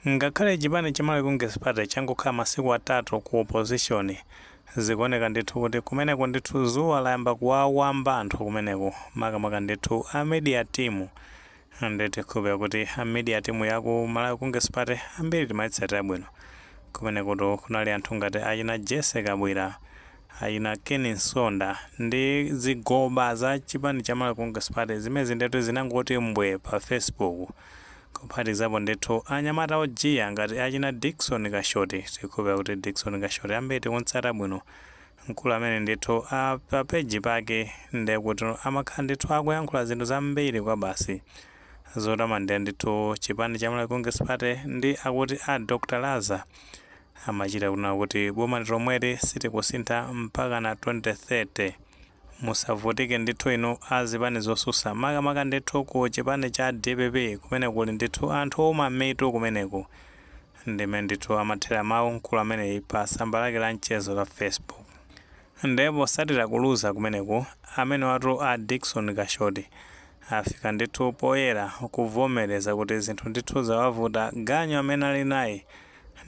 Ngakhale chipani cha Malawi Congress Party changokhala masiku 3 ku opposition, zikuoneka ndithu kuti kumeneko ndithu zuwa layamba kuwawamba anthu kumeneko, makamaka ndithu a media team. Nditikhulupira kuti a media team ya ku Malawi Congress Party ambiri timayitsatira bwino. Kumenekoto kunali anthu ngati achina Jesse Kabwira, achina Ken Msonda ndi zigoba za chipani cha Malawi Congress Party zimene ndithu zinangoti mbwe pa Facebook, kuphatikizapo ndithu anyamata ojiya ngati achina Dickson Kashoti. Tikukhulupira kuti Dickson Kashoti ambiri tikuntsata bwino, mkulu amene ndithu pa page pake ndekuti amakhala ndithu akuyankhula zinthu zambiri kwa basi zotamandira ndithu chipani cha Malawi Congress Party ndi akuti a Dr Laza amachita kunena kuti boma lomweli sitikusintha mpaka na 2030, musavutike ndithu inu azipani zosusa, makamaka ndithu ku chipani cha DPP kumene kuli ndithu anthu owuma mitu kumeneku. Ndimene ndithu amathera mawu mkulu ameneyi pa tsamba lake la mchezo la Facebook. Ndipo posatira kuluza kumeneku, amene watu a Dickson Kashoti afika ndithu poyera kuvomereza kuti zinthu ndithu zawavuta. Ganyo amene ali naye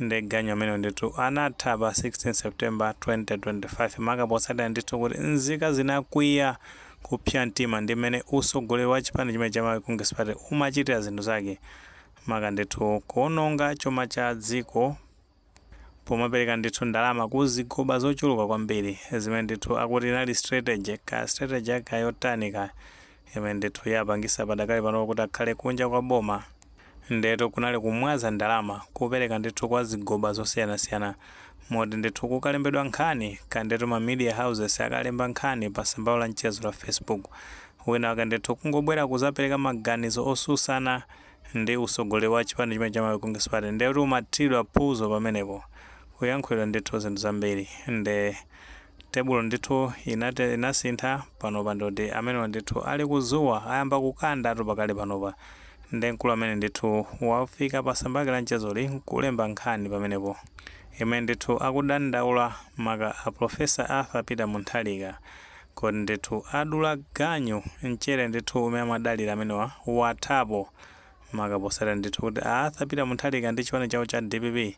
ndi ganyo amene ndithu anatha pa 16 September 2025, maka potsatira ndithu kuti nzika zinakwiya, kupsa mtima ndi mmene usogoleri wa chipani chimene cha Malawi Congress Party umachitira zinthu zake, maka ndithu kuononga chuma cha dziko pomapereka ndithu ndalama ku zigoba zochuluka kwambiri, zimene ndithu akuti inali strategy ka strategy yake yotani ka imene ndithu yapangisa padakali pano kuti akhale kunja kwa boma. Ndeto kunali kumwaza ndalama, kupereka ndithu kwa zigoba zosiyanasiyana, moti ndithu kukalembedwa nkhani kandetu ma media houses akalemba nkhani pa tsamba la mchezo la Facebook, wina wake ndithu kungobwera kuzapereka maganizo osusana ndi usogoleri wa chipani chimene cha Malawi Congress Party, ndetu umathiridwa phuzo pamenepo, kuyankhulidwa ndithu zinthu zambiri. Nde tebulo ndithu inate inasintha panopa, ndoti amenewa ndithu ali kuzuwa, ayamba kukanda pakali panopa. Nde mkulu amene ndithu wafika pa tsamba lake la mchezoli nkulemba nkhani pamenepo imene ndithu akudandaula maka a Professor Arthur Peter Mutharika kuti ndithu adula ganyu, mchere ndithu umene amadalira amenewa wathapo, maka posatira ndithu kuti a Arthur Peter Mutharika ndi chipani chawo cha DPP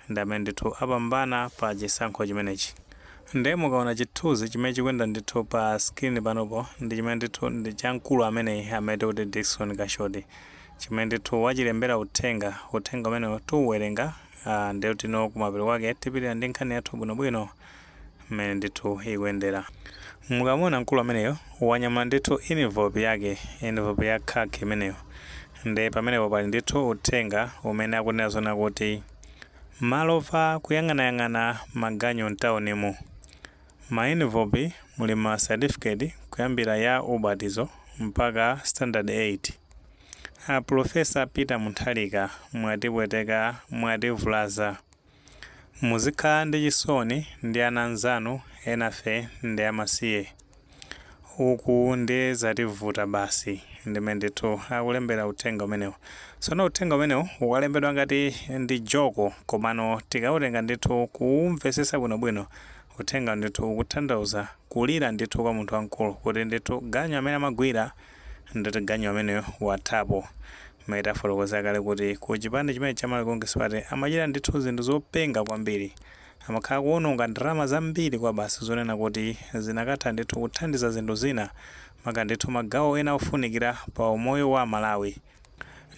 ndi amene ndithu apambana pa chisankho chimenechi. Nde mukaona chithunzi chimene chikuyenda ndithu pa screen panopo ndi chimene ndithu ndi chamkulu ameneyi amene kuti Dickson Kashoti, chimene ndithu wachilembera uthenga. Uthenga umene tiuwerenga, ndiye tino kumapeto kwake tipitira ndi nkhani yathu bwinobwino mmene ndithu ikuyendera. Mukamona mkulu ameneyo wanyamula ndithu envelope yake, envelope ya khaki imeneyo, nde pamenepo pali ndithu uthenga umene akunena zona kuti malova kuyang'anayang'ana maganyu mtaunimu, ma envelope muli ma certificate kuyambira ya ubatizo mpaka standard 8. A Professor Peter Mutharika, mwatipweteka, mwativulaza. Muzikhala ndi chisoni ndi ana anzanu, enafe ndi amasiye. Uku ndi zativuta basi. Ndimene ndithu akulembera uthenga umenewu. Tsono uthenga umenewu ukalembedwa ngati ndi joke, komano tikautenga ndithu kuumvesesa bwinobwino, uthenga ndithu ukutanthauza kulira ndithu kwa munthu wamkulu kuti ndithu ganyu amene amagwira, nditi ganyu ameneyo wathapo. Mmene tafotokoza kale kuti ku chipani chimene cha Malawi Congress Party amachita ndithu zinthu zopenga kwambiri, amakhala kuwononga ndalama zambiri kwa basi zonena kuti zinakatha ndithu kuthandiza zinthu zina, maka ndithu magawo ena ofunikira pa umoyo wa Malawi.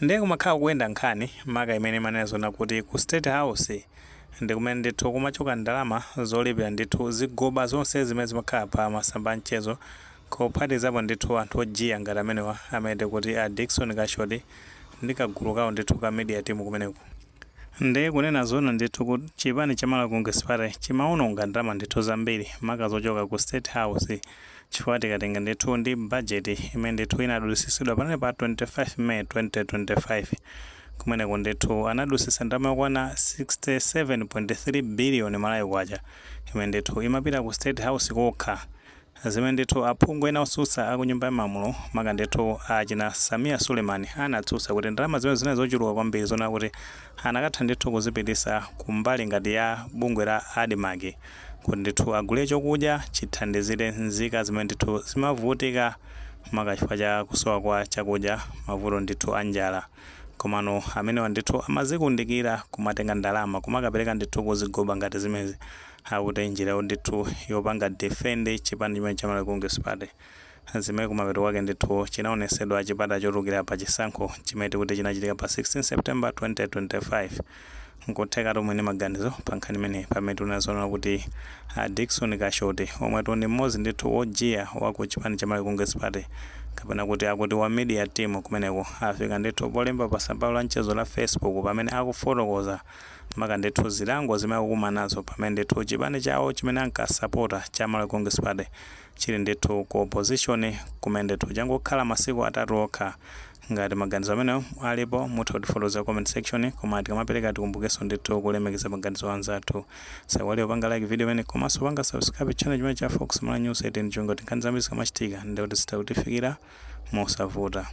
Ndiye kumakhala kuyenda nkhani maka imene imanena zona kuti ku State House ndi kumene ndithu kumachoka ndalama zolipira ndithu zigoba zonse zimene zimakhala pa masamba a mchezo, kuphatikizapo ndithu anthu ojiya ngati amenewa amene kuti a Dickson Kashoti ndi kagulu kawo ndithu ka media team kumeneko. Ndiye kunena zona ndithu kuti chipani cha Malawi Congress Party chimawononga ndalama ndithu zambiri, maka zochoka ku State House, chifukwa tikatenga ndithu ndi budget imene ndithu inadusisidwa panali pa 25 May 2025, kumeneko ndithu anadusisa ndalama yokwana 67.3 billion Malawi kwacha imene ndithu imapita ku State House kokha, zimene ndithu aphungu ena otsutsa aku Nyumba ya Malamulo, maka ndithu achina Samia Suleiman, anatsutsa kuti ndalama zimene zinali zochuluka kwambiri, zona kuti anakatha ndithu kuzipitisa kumbali ngati ya bungwe la ADMARC kuti ndithu agule chokudya chithandizire nzika zimene ndithu zimavutika maka chifukwa cha kusowa kwa chakudya, mavuto ndithu a njala. Komano amenewa ndithu amazikundikira kumatenga ndalama kumakapereka ndithu kuzigoba ngati zimenezi, akuti njira ndithu yopanga defend chipani chimene cha Malawi Congress Party, zimene kumapeto kwake ndithu chinaonesedwa chipata chotulukira pa chisankho chimene tikuti chinachitika pa 16 September 2025. Nkutheka tomwe ndi maganizo pa nkhani imene, pamene tinazoona kuti a Dickson Kashoti, omwe ndi mmodzi ndithu wojiya wa ku chipani cha Malawi Congress Party, kapena kuti akuti wa media team kumeneko, afika ndithu polemba pa tsamba la mchezo la Facebook, pamene akufotokoza maka ndithu zilango zimene akukumana nazo pamene ndithu chipani chawo chimene ankasapota cha Malawi Congress Party chili ndithu ku opposition, kumene ndithu changokhala masiku 3 okha. Ngati maganizo amenewo alipo, mutha kutifotokoza comment section. Koma tikamapereka, tikumbukenso ndithu kulemekeza maganizo anzathu. Saiwale kupanga like video imene, komanso panga subscribe channel chimene cha Fox Malawi News 18, chongo nkhani zambiri zikamachitika ndikuti zitakutifikira mosavuta.